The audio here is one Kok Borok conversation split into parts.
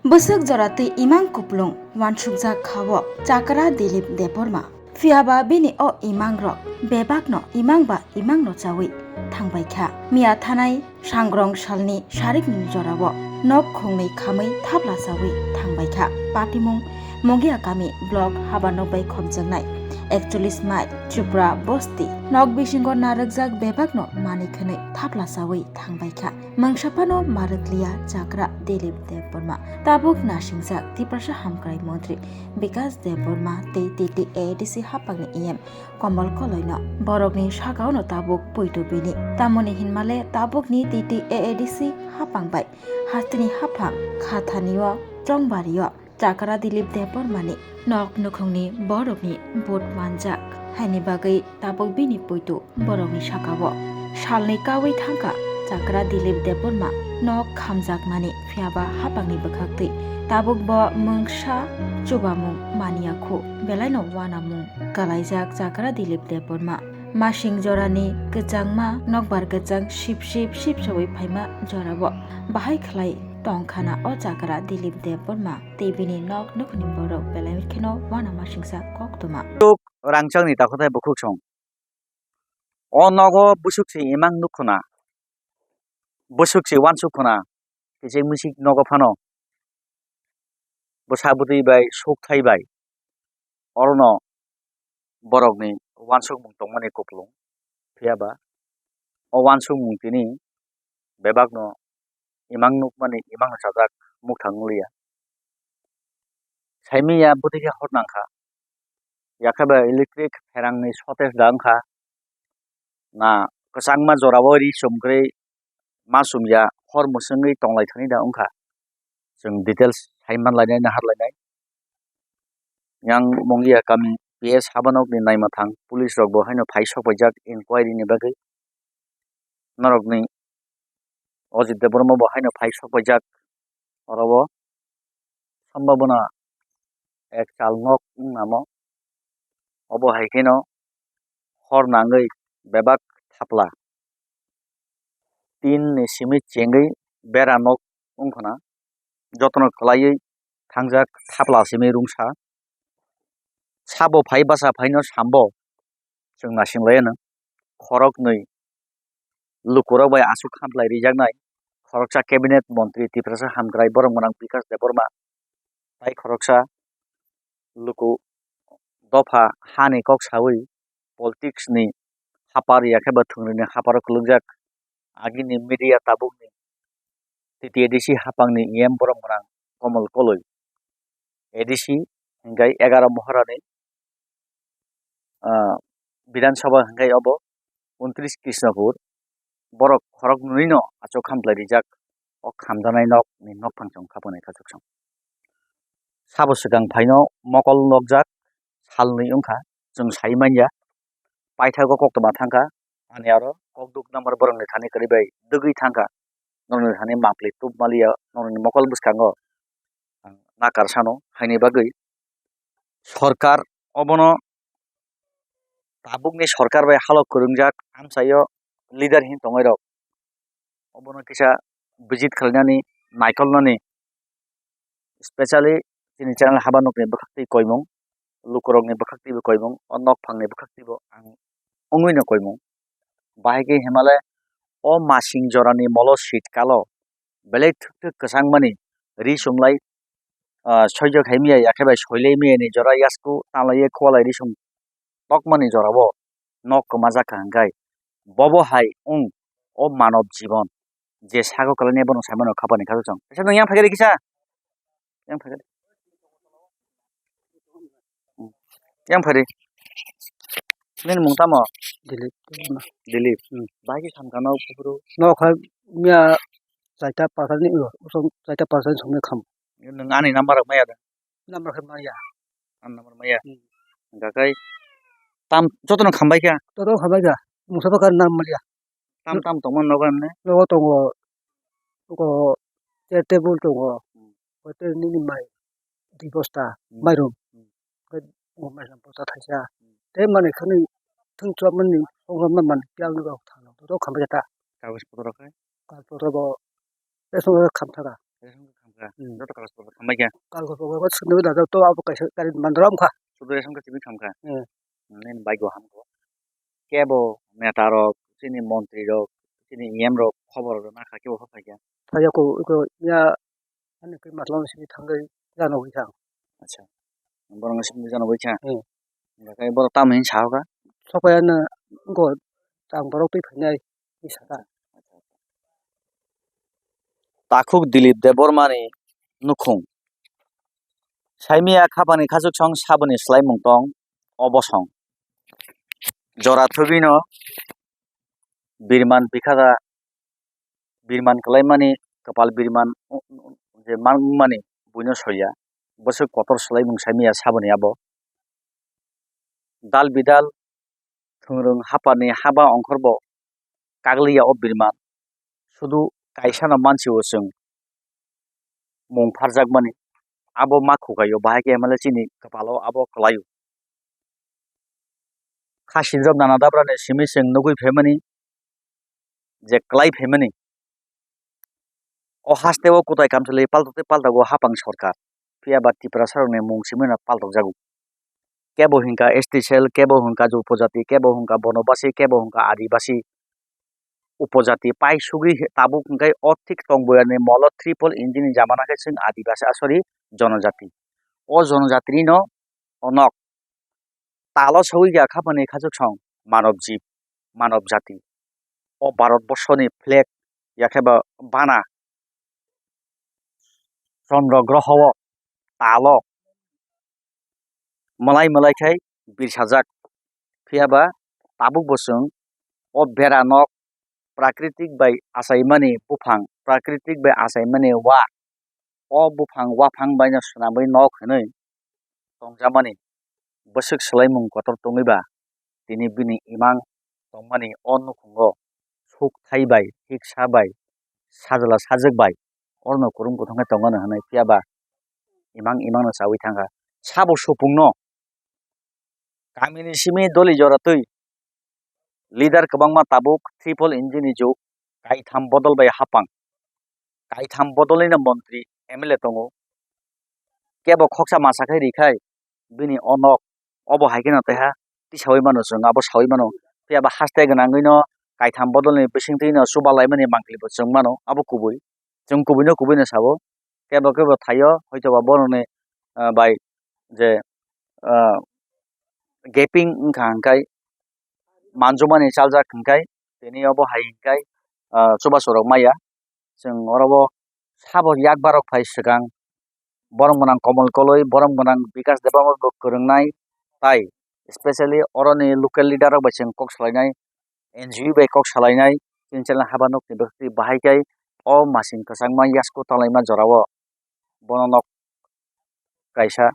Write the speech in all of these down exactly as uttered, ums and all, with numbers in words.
Bwswk jora twi imang kuplung wansukjak kha-o Chakra Dilip Debbarma. Phiyaba bini o imangrok bebakno imang ba imangno chaui thangbai kha. Miya thanai Sangrong salni sarikni jorao nok khungnwi khamwi thapla chaui thangbai kha. Patimung Mongia kami block haba nok bai khopjaknai ekchollis mile Chupra bosti. Nok bisingo narwkjak bebakno manwi khwnwi thapla chaui thangbai kha. Mangsa phano marwkliya Chakra Dilip Debbarma. Tabuk nasingjak Tiprasa Hamkrai Montri Bikas Debbarma tei T T A A D C hapangni E M Komol Koloino. Borokni sakaono tabuk poito bini. Tamoni hinmale tabukni T T A A D C hapang bai hasteni haphang khathanio chongbario Chakra Dilip Debbarmani nok nukhungni borokni vote manjak haini bagwi tabuk bini poito borokni sakao. Salni kaui thangkha Chakra Dilip Debbarma nok khamjakmani, phiyaba hapangni bwkhaktwi tabuk bo mungsa chubamung maniya khu, belaino uanamung kalaijak Chakra Dilip Debbarma. Masing jorani kwchangma nokbar kwchang sip sip sip soui phaima jorao bahai khlai tongkhana o Chakra Dilip Debbarma tei bini nok nukhungni borok belai kheno uanamasingsa koktwma. Rangchakni takhutai bukhuksong. O nogo bwswk se imang nuk khuna, bwswk se uansuk khuna, kiching misik nogo phano bwsa bwtwi bai sukthai bai orono borokni uansukmung tongmani kuplung. Phiyaba o uansukmung tini bebakno imang nukmani imangno chajak mukthang wngya. Saimanya bwtwi khe hor nangkha. Yakhe ba electric pherangni shortage da wngkha. Na kwchangma jorao ri chumkrwi ma chumya hor mwswngwi tonglai thani da wngkha. Chwng details sai manlainai, naharlainai. Yang Mongia kami P S habanokni naima thang police rok bo haino phai sokpaijak inquiry ni bagwi. Norokni Ajit Debbarma bo haino phai sokpaijak oro o. Sambhabona ek chal nok wng namo. Obo hai kheno hor nangwi bebak thapla tin ni simi chengwi bera nok wng khwna. Jotono kwlaiwi thangjak thapla simi rungsa. Sabo phai basa phaino sambo chwng nasinglaiano. Khoroknwi lukurok bai aswk khamplai rijaknai. Khoroksa cabinet montri Tiprasa hamkrai borok gwnang Bikas Debbarma, tai khoroksa luku dopha hani kok sawi politics ni hapar yakhe bo thwngri ni haparo kwlwkjak. Agini media tabukni T T A D C hapangni E M borok gwnang Komol Koloi, A D C hingkai egaroh Mohorani, ah, Bidhan Sabha hingkai obo untris Krishnapur, borok khorok nunino achuk khamplai rijak o khamjanai nok ni nokphang chwng khapanai kha chwksong. Sabo swkang phaino mokol nokjak salnwi wngkha, chwng sai manya. Paithago koktwma thangkha, ani aro kokduk number borokni thani kwrwi bai dwgwi thangkha, norokni thani mangpli tup maliya, norokni mokol bwskango ang nakar sano, haini bagwi sorkar obono tabukni sorkar bai halok kwrwngjak amchaio leader hin tongnai rok. Obono kisa visit khlainani, naikolnani, specially chini channel habanokni bwkhaktwi koimung, lukurokni bwkhaktwibo koimung, o nokphangni bwkhaktwibo ang wngwino koimung. Bahai khe himale o masing jorani molo seat kalo belai thwk thwk kwchangmani ri chumlai, ah, soijo khai miya, yakhe bai soilai miya ni jora yasku tanglaiye khualai ri chum tokmani jorao nok kwmajak kha hwnkhe bobo hai wng o manob jibon je sago kwlainai bono sai mano khapani kha chwng. Kaisa nwng yang phaikhe de kisa. Yang phaikhe de. Hmm. Yang phaikhe de. Nini mung tamo? Dilip. Dilip. Hmm. Bai khe khamkha no phuru. No kha miya chaita pasani, o, usong chaita pasani songni kham. Nwng ani number rok maya da? Number khe maya. Ani number maya. Hmm. Hwnkha khe tam jotono khambai kha? Jotono khambai kha. Mungsa bwkha number maya. Tam tam tongmani nogo emne? Nogo tongo. Nogo chair table tongo. Hmm. Hotel nini mai di bosta, hmm, mairum. Hmm. Hwnkhe bo mairum bosta thaisa. Hmm. Tei manwi khani thung chuapmani songrokma manwi piyang rok thang rok joto khambai kha ta. Kagoj potro khe? Kagoj potro bo ration card khamtha kha. Ration card Hmm. Joto kagoz photo khambai kha. Kagoz photo swnwi dajak to abo kaisa gari mandra wngkha. Sudu ration card tini khamkha. Hmm. Nini bike bo hamkha. Kebo neta rok, chini montri rok, chini E M rok khobor rok nakha kebo phaikha. Phaiya ko, ko ya, ani khe matwlangno simi thangwi jano wi thang. Acha. Borokno simi jano wi thang. Hmm. Hingkhe borok tamo hini sahoka? Sokphaiya no go tang borok twi phainai. Takhuk Dilip Debbarmani nukhung. Saimia khapani khachuksong saboni swlaimung tong o bosong. Jora thwgwino birman bikhaga birman kwlaimani kwpal birman je manmani buino soya. Bwswk kotor swlaimung saimia saboni abo. Dal bidal thwngrwng hapani haba ongkhorbo kagliya o birman. Sudu kaisano mansi o chwng mung pharjakmani. Abo ma khukaio, bahai khe M L A chini kwpalo abo kwlaio. Kha sinjak nana dabrani simi chwng nugui phaimani, je kwlai phaimani. O haste o kwtai kamchwlwi paltok tei paltago hapang sorkar. Phiya ba Tiprasa rokni mung simi no paltok jago. Kebo hwnkha S T cell, kebo hwnkha upojati, kebo hwnkha bonobasi, kebo hwnkha adibasi. Upojati pai sugwi tabuk hwnkhe o thik tongboyani molo triple engine ni jamana khe chwng adibasi asori jonojati. O jonojatini no onok talo sogwi ya khapani khachuksong manob jib, manob jati. O Bharat borsoni flag yakhe ba bana Chandra groho o talo mwlai mwlai khai birsajak. Phiya ba tabuk bo chwng o bera nok prakritik bai achaimani buphang, prakritik bai achaimani wa, o buphang waphang bai no swnamwi nok hwnwi tongjakmani bwswk swlaimung kotor tongwi ba tini bini imang tongmani o nukhungo suk thai bai, hiksa bai, sajla sajwk bai, orono kwrwng kwthwng khe tongmani hwnwi phiya ba imang imangno chawi thangkha. Sabo supungno kamini simi doli jora twi leader kwbangma tabuk triple engine ni juk, kaitham bodol bai hapang, kaitham bodolnino montri M L A tongo. Kebo khoksa masa khai rikhai bini o nok obo hai kheno taiha tisawi mano chwng abo sawi mano. Phiya ba haste gwnangwino kaitham bodolni bisingtwino chuba laimani mangli bo chwng mano abo kubui. Chwng kubuino kubuino sabo. Kebo kebo thaio hoito ba borokni, ah, bai je, ah, gaping wngkha hwnkhe manjukmani chaljak hwnkhe tini obo hai hwnkhe, ah, chubachu rok maya. Chwng oro o sabo yak barok phai swkang borom gwnang Komol Koloi, borom gwnang Bikas Debbarma bo kwrwngnai, tai specially oroni local leader rok bai chwng kok salainai, N G O bai kok salainai, chini chwla haba nukni bwkhwtwi bahai khe o masing kwchangma yasku talaima jorao bono nok kaisa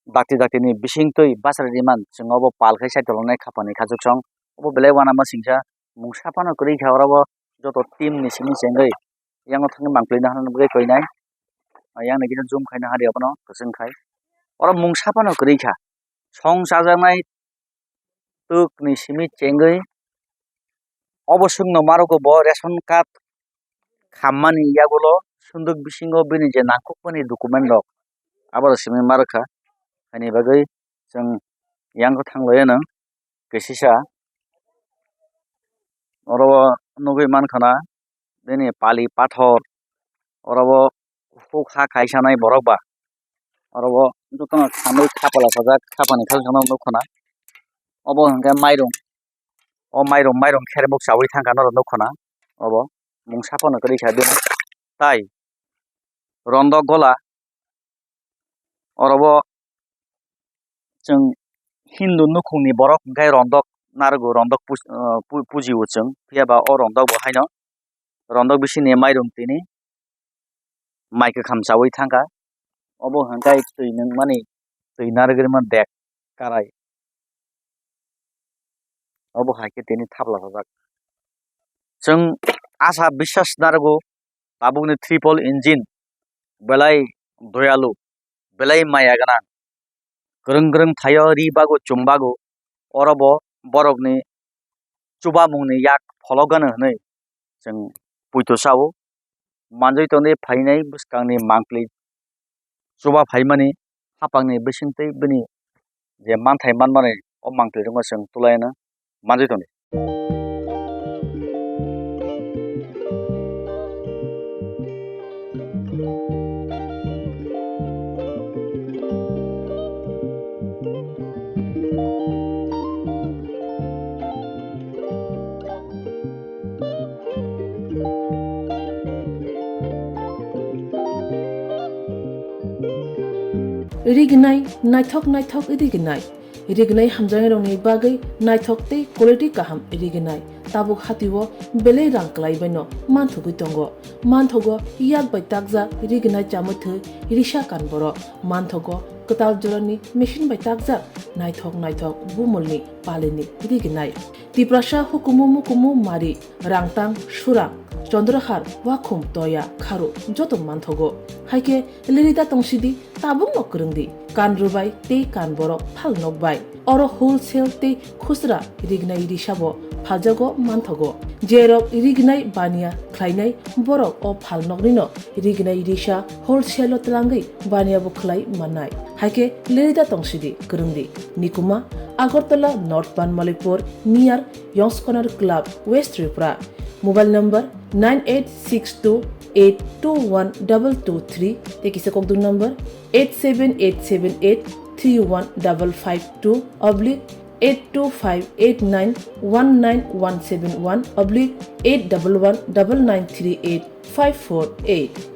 dakti dakti ni bising twi bachari rimani chwng obo pal khai sai tolonai khapani khachuksong obo belai uanama singsa mungsa phano kwrwi kha oro o joto team ni simi chengwi yango thangwi mangpili nahana nugwi koinai yang ni kisa zoom khai nahari abono kwchwng khai oro mungsa phano kwrwi kha song chajaknai twk ni simi chengwi obo swkno ma rwkgo bo ration card khammani yagulo sunduk bisingo bini je nangkukmani document rok abo rok simi ma rwkha. Haini bagwi chwng yang kwthang loyano kisisa oro o nugwi mankha na bini pali pathor oro o huk ha kaisa nai borok ba oro o jotono khamwi khapala sajak khapani khalsano nukho na obo hwnkhe mairum o mairum mairum khermuk chawi thangkha norok nukho na obo mungsa phano kwrwi kha bini tai rondok gola oro o chwng Hindu nukhungni borok hwnkhe rondok narwgo, rondok pus-, ah, pu-, puji-o chwng. Phiya ba o rondok bo haino rondok bisingni mairum tini mai kwkham chawi thangkha. Obo hwnkhe twi nungmani, twi narwgwi rwmani dek karai. Obo hai khe tini thapla sajak. Chwng asa biswas narwgo tabukni triple engine belai doyalu, belai maya gwnang, kwrwng kwrwng thaio ri bago chum bago, oro bo borokni chubamungni yak pholok gano hwnwi chwng poito sao. manjui tongdi phainai bwskangni mangpli chuba phaimani hapangni bisingtwi bini je manthai manmani o mangpli rwngno chwng tulaina manjui tongdi. Rignai, naithok naithok rignai. Rignai hamjaknairokni bagwi naithok tei quality kaham rignai. Tabuk hatio belai rang kwlaibaino manthogwi tongo. Manthogo yak bai takjak rignai chamwi thwi risa kan borok. Manthogo kwtal jorani machine bai takjak naithok naithok bumulni palini rignai. Tiprasa hukumu mukumu mari, rangtang, surang, chondrohar, wakhum, toya, kharu joto manthogo. Haikhe lirida tongsidi, tabukno kwrwngdi, kan rwbai tei kan borok phal nokbai. Oro wholesale tei khusra rignai risabo phaljago manthogo. Jerok rignai baniya khlainai borok o phal noknino rignai risa wholesale-o twlangwi baniya bo khlai mannai. Haikhe lirida tongsidi kwrwngdi. Nikuma, Agartala North Banmalipur, near Yongskonar Club, West Tripura. Mobile number nine eight six two eight two one double two three tei kisa kokdung number eight seven eight seven eight three one double five two oblique eight two five eight nine one nine one seven one oblique eight double one double nine three eight five four eight.